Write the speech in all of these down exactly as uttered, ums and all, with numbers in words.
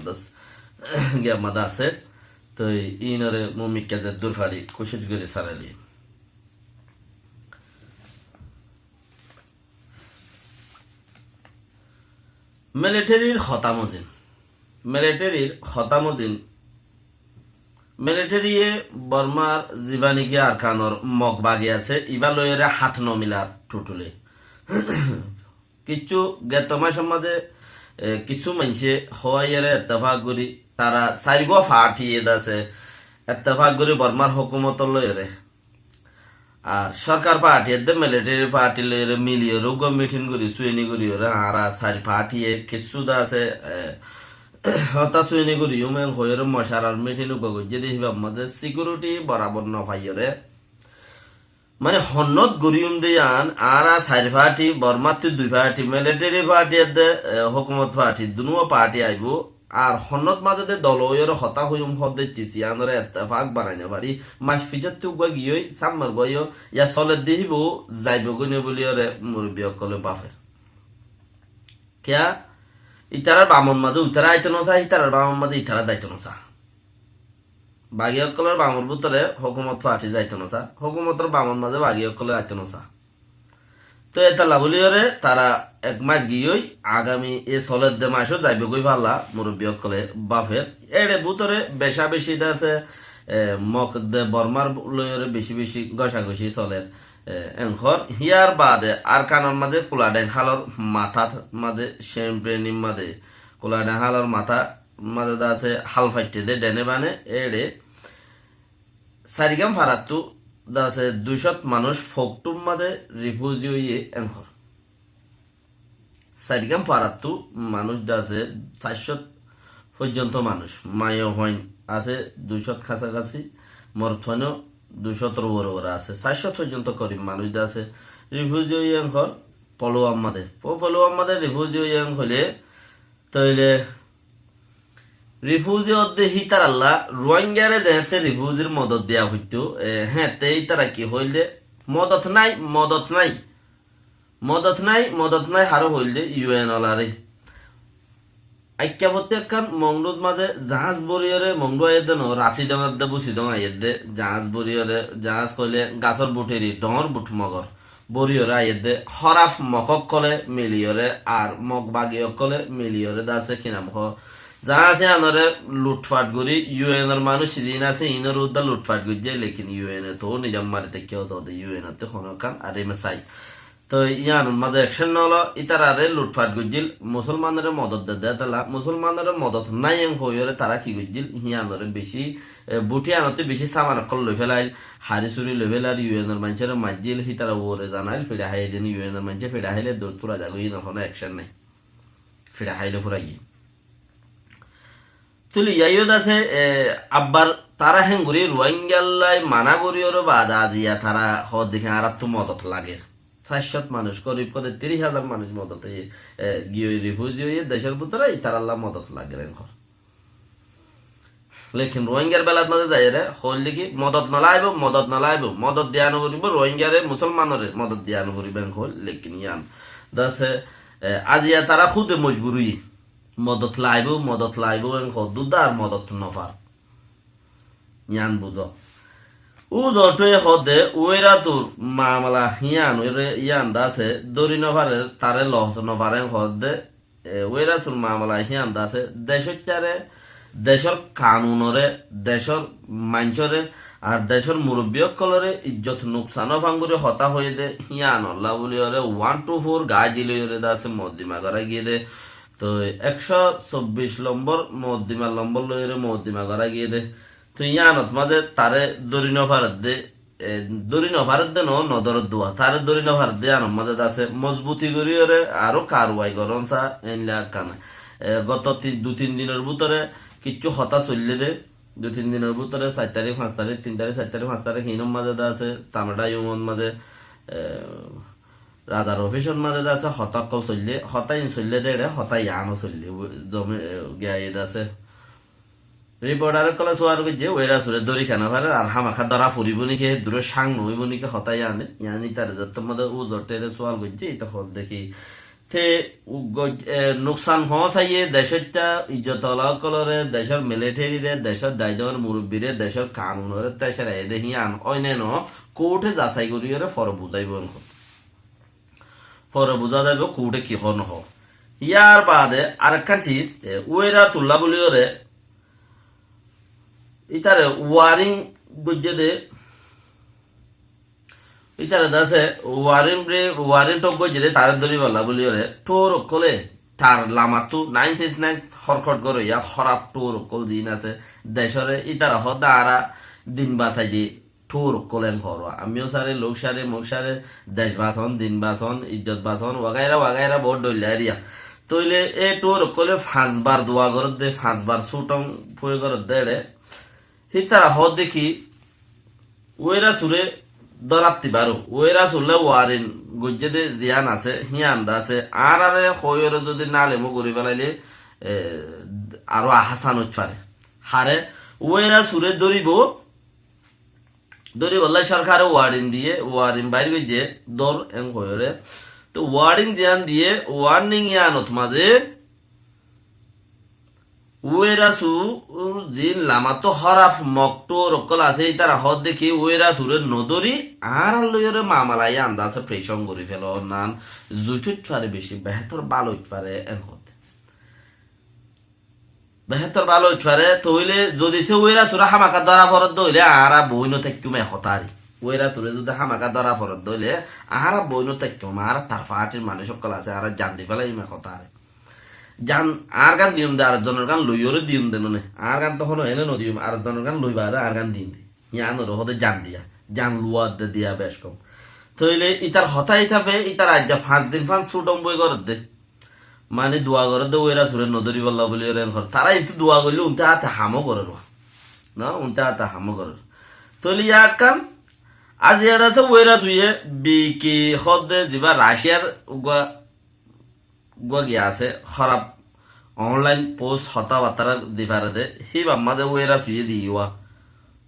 das giya mazé asé. Toi inore mumkin ze dur fari kucíc gori saraili. Militerir hotá mozin. Militerir hotá mozin. Militiriye Bormar zibá niki Arkanor Mok bagi asé, ibá loiyore hát nomilar tutule. Kissú geto maicor mazé, e, kissú maincé hoóiyore ettefak gori, tara sairgúa faáti ede asé, ettefak gori Bormar hókumotor loiyore. Ar sorkar faáti edde militiri faáti loiyore miliyore uggúa mitin gori, suini goriyore, añára sair faátiye kissú de asé, e, hotá suini goriyum en hoiyore mocarar mitin uggúa goijjé de híbar mazé sikiuriti borabor nofaiyore. Mane honnót goriyum de yián, añára sair faáti, Bormattú dui faáti, militiri faáti edde, e, hókumot faáti, dunúa faáti aibó, ar honnót mazé de dol óiyore hotá hoiyum hoódde cis yiánore ettefak banai nofari, mac fisóttu uggúa giyói, sammar uggúa yó, ya soledde híba zaibogói né buliyore murubbi ókkole bafer. Kiyá? Itarar bamor mazé uitara aito nosá, itarar bamor mazé itara zaito nosá. Bagi ókkolor bamor bútore hókumot faáti zaito nosá, hókumotor bamor mazé bagi ókkole aito nosá. Toi etolla buliyore tara ek mac giyói, agami e soledde mac ó zaibogói falla murubbi ókkole bafer. Ere bútore beca beci de asé, e, Mok de Bormar loiyore beci beci gocagoci soler, e, en hoór. Híyar bade Arkanor mazé Kuladeng hálor matát mazé, Cemprenir mazé, Kuladeng hálor matá mazé de asé hál faitte de dene bane, ere Sairgam farattú de asé dui cót manúic Foktum mazé rifuzi óiye en hoór. Sairgam farattú manúic de asé sair cót foijjonto manúic, maiyafuain asé dui cót kasákasi, morotfuain ó dui cótor uore uore asé, sair cót foijjonto korib manúic de asé rifuzi óiye en hoór Foluwam mazé. Fo-, Foluwam mazé rifuzi óiye en hoilé, toile rifuzi ódde hítaralla Ruáingare zeéñtte rifuzir modot diya foittó, e, héñtte ítara ki hoilde, modot nái, modot nái. Modot nái, modot nái haré hoilde, yu en olaré. Aikká fottí ekkán Mongdut mazé jaáñs boriyore, Mongdu aiyédde no, Rasidong edde, Busidong aiyédde, jaáñs boriyore, jaáñs hoilé gasór butheri, dhoóñr buth mogor. Boriyore aiyédde, hóraf Mok ókkole miliyore, ar Mok bagi ókkole miliyore de asé ki nam hoó. Jaáñs yíanore lutfat gorí, yu enor manúic ziín asé, iínor uddá lutfat goijjé, lekin yu ene toóu nizam mari táikke ódde, yu enottú honókkan aréme sai. Toi yíanor mazé ekcen nolo, ítararé lutfat goijjíl, musolmanore modot dedde etolla, musolmanore modot nái en hoiyóre tará ki goijjíl, híanore bicí, e, buthi yíanottú bicí saman ókkol loifélail, harí suri loifélail, yu enor maincóre maijjíl, hítara uore zanail, fiça háiye dé né, yu enor maincé fiça háile dour tura zagói, yíanor honó ekcen nái. Fiça háile furaiyé. Tuli yaiyó de asé, e, abbar tará héngorí Ruáingallái mana goríyoré baade aziya tará hoódde ki añáráttu modot lager. Sair cót manúic, korib hoódde tiríc házar manúic modot óiye, e, giyói rifuzi óiye decór bútore, ítarallá modot lager en hoór. Lekin Ruáingar belat mazé zaiyóre hoóilde ki modot nolaibó, modot nolaibó, modot diya noforibó, Ruáingare, musolmanore modot diya noforibó en hoóil, lekin yían de asé, e, aziya tará húde mojbur óiye. Modot laibó, modot laibó, en hoddúr de ar modot nofar. Yían buzó. Uzothúe hoódde, Uératur mamala hían, uére yían de asé, dóri nofarer, taré loot nofarer hoódde, e, Uérasur mamala hían de asé, decóttaré, decór kanunore, decór maincóre, ar decór murubbi ókkolore ijjot nuksan ófan gorí hotá hoiyé dé, híanolla bóliyoré one two four gaái di loiyoré de asé moddima gorá giyé dé, Toi ekcó sobbic lombor moddima lombor loiyóre moddima gorá giyé dé. Toi yíanot mazé taré dóri nofaredde, e, dóri nofaredde no, nodóredde uá. Taré dóri nofaredde yíanot mazé de asé mozbuti goríyoré aró karwai gorón sá, éilla ekkán. E, goto ti-, dui tin dinor bútore kiccú hotá soillé dé. Dui tin dinor bútore sair tarík, fañs tarík, tin tarík, sair tarík, fañs tarík, híinor mazé de asé, Tamada Yungor mazé, e, razar ofisor mazé de asé hotá ókkol soillé, hotá iín soillé dé eçé, hotá yiáno soillé, u-, zomi-, e, giyé de asé. Riportar ókkole sual goijjé, Uérasure dóri kiyá nofarer, ar hámaká dóra foribó néki, dure cáng noóibo néki hotá yiáne, yián ítare zettót mazé Uzothúre sual goijjé, íte hoódde ki, Te u-, goj-, e, nuksan foóñsaiye decóitta ijjot ola ókkolóre, decór militherire, decór daidor murubbire, decór kanunore, te seraiyede híyan óineno kouṭe zasai goríyore fore buzáibo en hoó. Fore buzá zaibo kouṭe ki hoó no hoó. Yar baade arekkán sis, e, Ueratullah buliyóre ítare waring goijjé de, ítare dase waring re, waring tok goijjé de tare dóribolla buliyóre, ṭuor ókkole tar lamattú nine six nine horkot goróiya hóraf ṭuor ókkol ziín asé decóre, ítara hoó de añára din basai di, ṭuor ókkol en hoór. Ammí yó sáre, luk sáre, muk sáre, dec bason, din bason, ijjot bason, wagaira wagaira bout dhoilla eriya. Tóile e ṭuor ókkole fañs bar dua gorédde, fañs bar sútong fue gorédde eçe. Hítara hoódde ki, Uerasure dóratti baró, Uerasulla warin goijjé de ziyán asé, híyan dase, añárare hoóiyoré zodi nalemo gorí felaile, e, aró ahásán óit fare. Hare, Uerasure dóribo, dóribolla sorkare warin diyé, warin bair goijjé, dór en hoiyóre. Te warin ziyán diyé, warning yíanot mazé Uerasur zin lamattú hóraf mok ṭuor ókkol asé, ítara hoódde ki Uerasure nodóri, añárar loiyóre mamala yían dase preshon gorí felon nan, zuitóit fare beci, behétor bála óit fare en hoódde. Behétor bála óit fare, tóile zodi se Uerasure hámaka dóra foredde óile añára boói no táikkiyum e hotá ar. Uerasure zodi hámaka dóra foredde óile añára boói no táikkiyum, añára tar faátir manúic ókkol asé, añára zan di felaiyum e hotá ar. Zan añárgán diyum de, ar zonorgán loiyóre diyum de none. Añárgán tohón ene no diyum, ar zonorgán loi baade añárgán diyum de. Yíanore hoóde zan diya, zan luwa de diya bec kom. Tóile ítar hotá hísafe ítara aijja fañs din fán sútong boi gorédde. Mani dua gorédde Uerasure nodóribolla buli ore en hor. Tara intu dua goille unte áte hamó gorér wa. No, unte áte hamó gorér. Tóile yá ekkán, aijja dase Uerasuye biki hoódde ziba Raciar uggúa uggúa giya asé, hóraf online post hotábattara di fare de, híbar mazé Uerasuye diyé wa.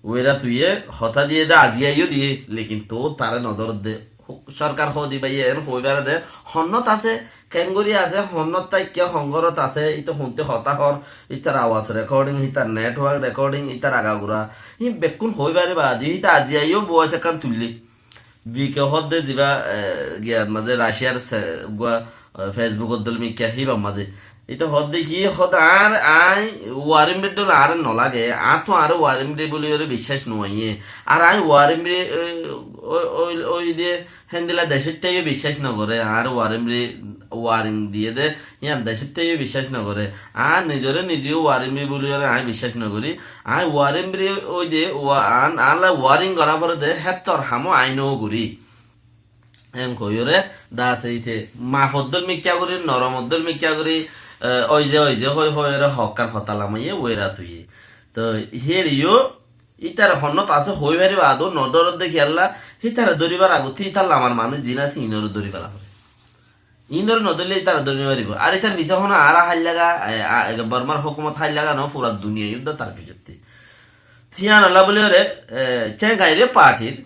Uerasuye hotá diyé de, aijja yó diyé, lekin tou tare nodóredde. Sorkar hoódi baiye en hoói fare de, honnót asé, keéngorí asé, honnót táikke, hon górot asé, íte honté hotá hoór, ítar awaz recording, ítar network recording, ítar agagura. Hín bekkún hoói fare baade, íte aijja yó boóis ekkán tuillé. Bike hoódde ziba, e, giyar mazé Raciar se-, uggúa, e, Facebook oddól mikká híbar mazé. Íte hoódde ki hoódde añár, aññí warimri dhol añáre nolage, añáttu añáre warimri buli ore biccác nuaiyé. Ar aññí warimri, e, o-, o-, ói de héndilla decóitta yó biccác nogoré, añáre warimri, warin diyé de, yían decóitta yó biccác nogoré. Añár nizoré nize yó warimri buli ore aññí biccác nogorí. Aññí warimri ói de, wa-, añár, añálla waring gorá fore de, héttor hamó aññí no gorí. En hoiyóre, dase íte, maf oddól mikká gorí, norom oddól mikká gorí, e, óize, óize, hoi, hoiyóre hokkán hotá lamaiyé, Uerasuye. Toi, héçe yó, ítare honnót asé hoói fari baade, nodóredde kiyólla, hítare dóribar agottí ítar lamar manúic zin asé, inóre dóri fela fore. Inóre nodóille ítare dóri no faribó. Ar ítar fisá hono añára háillaga, e, a, e, Bormar hókumot háillaga no, fura duniyai uddá tar fisótti. Yíanolla buli ore, e, Cenghaire partir,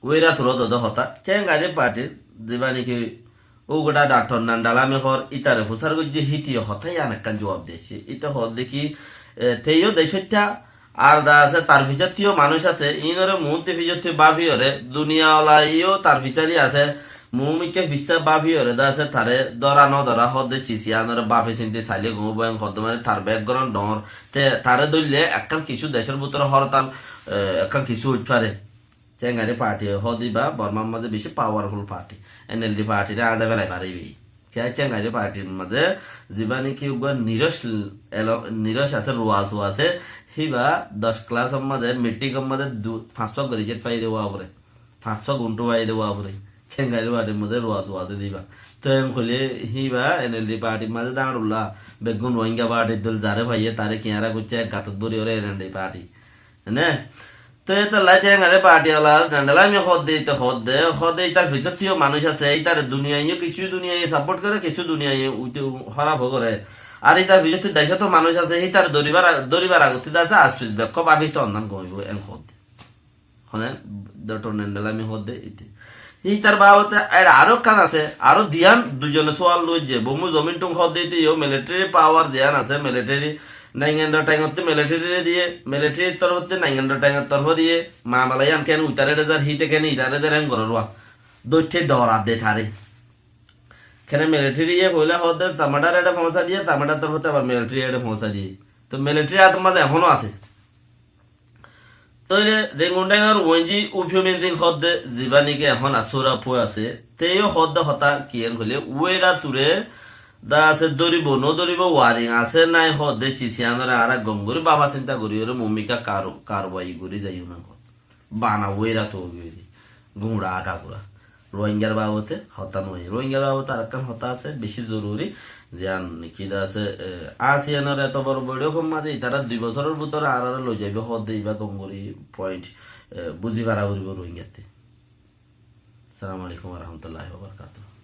Uerasur dodó hotá, Cenghaire partir, ziba niki uggúa dhaktor Nandalami hoór, ítare fusár goijjé, híte yó hotá yían ekkán juab diyé. Íte hoódde ki, e, te yó decóitta, ar dase tar fisótti yó manúic asé, inóre muúnti fisótti báfiyóre, duniya ola yó tar fisári asé, muúmikká fisá báfiyóre dase tare dóra nodóra hoódde cis yíanore báfi sinti sailé gom óibo en hoódde mane tar background dhoóñr, te tare dóille ekkán kissú decór bútore hórtal, e, ekkán kissú óit fare. Cenghaire parti hoóde íba Bormar mazé beci powerful parti. N L D parti re añzai felai fare íba. Kiyá Cenghaire partir mazé ziba niki uggúa niroc elo-, niroc asé, ruasu asé, híba doc class or mazé, metric or mazé du-, fañs fak graduate fai de uwa fore. Fañs fak guntu fai de uwa fore. Cenghaire partir mazé ruasu asé de íba. Toi en hoilé híba N L D partir mazé dañrulla, beggún Rohingya partir dol zare faiyé, tare kiyára goijjé, ek gatot bóri ore N L D parti. Ne? Toi étella Cenghaire parti ola Nandalami hoódde, íte hoódde, hoódde ítar fisótti yó manúic asé, ítare duniyai yó, kissú duniyai yó support goré, kissú duniyai yó uite hóraf ó goré. Ar ítar fisótti decót manúic asé, hítare dóribar a-, dóribar agottí dase asfis bekkó báfi soonnan gom óibo, en hoódde. Hone, dhaktor Nandalami hoódde, íte. Hítar babote ar aró ekkán asé, aró diyan duizone sual loijje. Bomu zomin tun hoódde ite yó military power ziyan asé, military naingan dor thaingotte military re diye, military torfotte naingan dor thaingor torfo diye, mamala iyan ken uitare de zar, híte ken itare de reng goror wa. Doitte dora de tare. Kene military ye foila hoódde Tamada re ede foóñsa diye, Tamada torfotte abar military ede foóñsa diye. To military ator maze ehono asé. Tóile Rengun Dengor Wenji Upyo Minzin hoódde ziba niki ehón asura pue asé, te yó hoódde hotá kiyén hoile, Uera ture da asé dóribo, no dóribo, waring asé nai hoódde cis iyanore añára gom gorí baba sinta gorí ore mumika karu-, karuwai gorí zaiyum ehón. Bana Uera to gorí. Guñça ata gura. Rohingyar babote hotá no. Rohingyar babote arekkán hotá asé, beci zoruri. Ziyan niki de asé, e, ASEAN or eto boro boiçókor maze itara dui bosóror bútore añárare loi zaibo hoódde iba gom gorí point, e, buzi fara foribo Rohingyatte. Assalamu alaikum wa rahmatullahi wa barakatuhu.